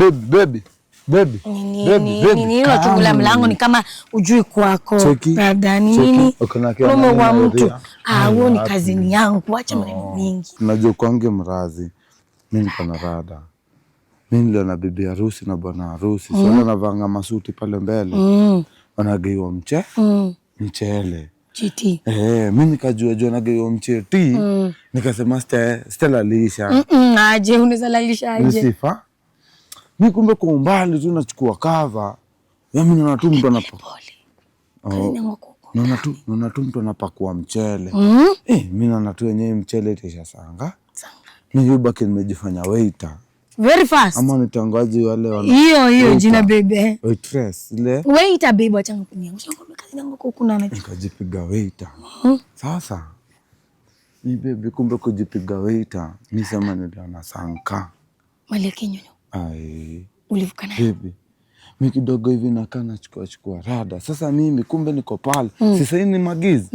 Baby, baby, baby. Nini, Baby, nini, baby. nini, unachungulia mlango ni kama ujui kwako. Cheki, Brother, cheki. nini? Uko na kila Mume wa maneno mtu. ya Ah, huo ni kazini yangu. Acha maneno mingi. Unajua kwange mrazi, mi niko na rada. Mi niliona bibi harusi na bwana harusi, mm. Wanavanga masuti pale mbele, wanageiwa mchele. Chiti. Eh, mi nikajua jua nageiwa mcheti, nikasema stalalisha. Aje, unaweza lalisha aje? Nisifa. Mi kumbe kwa umbali tu nachukua cover. Ya mi naona tu mtu Pole. Kazini yangu kuko. Naona tu mtu anapakua mchele. Eh, mi naona tu wenyewe mchele itaisha sanga. Sanga. Mi hubaki nimejifanya waiter. Very fast. Ama nitangaji wale wana Hiyo hiyo waiter. jina, baby. Waitress ile. Waiter, baby, acha kuniangusha. Kazini yangu kuko na anajua. Nikajipiga waiter. Sasa mi, baby, kumbe kujipiga waiter, mi sema niliona sanka. Mali ya kinyonyo. Ai. Ulivuka nayo. Baby, mi kidogo hivi nakaa nachukua chukua rada. Sasa mimi kumbe niko pale. Sasa hii ni magizi.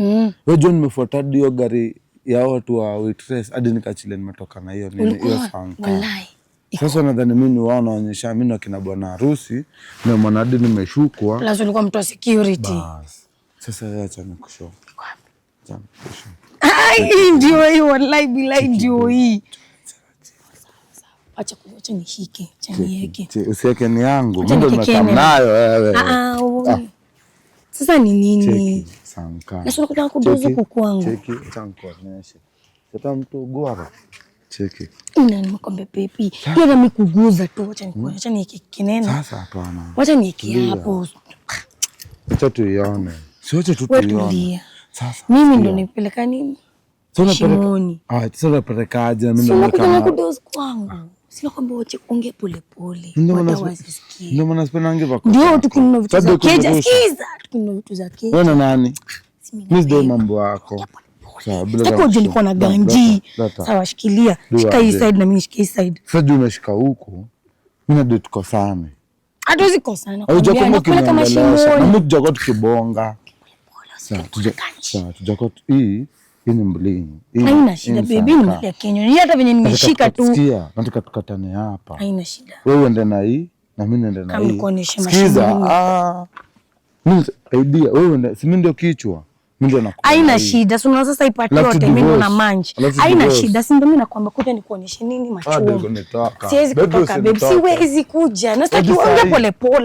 Wejua nimefuata hadi hiyo gari ya watu wa waitress hadi nikachilia nimetoka na hiyo nini, hiyo Ulikuwa sanka. Wallahi. Sasa nadhani mimi ni wao naonyesha mimi na kina bwana harusi na mwana hadi nimeshukwa. Plus ulikuwa mtu wa security. Bas. Sasa wewe acha nikushow. Iko wapi? Acha nikushow. Ai, ndio hii, wallahi billahi ndio hii. Acha nishike, acha niweke. Usiweke, ni yangu. Acha Mimi ndo niweke nimekaa kamera. nayo wewe. Ah, ah, wewe. Sasa ni nini? Cheki, sanka. Na sio unataka kudoza Cheki, kuku wangu. cheki, acha nikuonyeshe. Sasa mtu gwara. Cheki. Ina nimekwambia, baby. Hiyo na mimi kuguza tu, acha nikuonyeshe, acha niweke kineno. Sasa hapana. Wacha niweke Tulia. hapo. Acha tuione. Si wacha tu Wewe tuione. tulia. Sasa. Mimi ndo nipeleka nini? Sasa Shimoni. Ah, sasa unapelekaje? Mimi Si ndo unakuja na kudozi kwangu. Si nakwambia wache kuongea pole pole. Ndio maana Wata wasisikie. Ndio maana sipendangi vako. Ndio tukinunua vitu za Sababu keja. kunirusha. Sikiza, tukinunua vitu za keja. Wewe na nani? Si mimi Mimi sidai na mambo yako. Sawa, bila Sitaki ujue niko na ganji. Leta. Sawa, shikilia. Dua Shika hii aje. side na mimi nishike hii side. Sasa juu umeshika huku, mimi na tukosane. Hatuwezi kosana. Hauja Nakwambia, kumbe nakupeleka ukiniongelesha. Na mashimoni. mimi tujakuwa tukibonga. Sawa, Ganji. Tujakuwa hii ni mlingi. Haina Hii shida ni baby, ni sanka. mali ya Kenya. Ni hata venye nimeshika tu. Sikia, nataka tukatane hapa. Haina shida. Wewe uende na hii na mimi niende na Kama hii. nikuonyeshe Sikiza, mashimoni. ah. Mimi idea, wewe uende, si mimi ndio kichwa. Mimi ndio nakupa. Haina shida. Si unaona sasa ipati Alafu yote mimi ndo na divorce. manji. Alafu Haina divorce. shida. Si ndio mimi nakwambia kuja nikuonyeshe nini Ah, ndio machuo. kunitoka. Siwezi Baby, kutoka, babe. usinitoke. Siwezi kuja. Na sitaki Hadi uongee sahi. pole pole.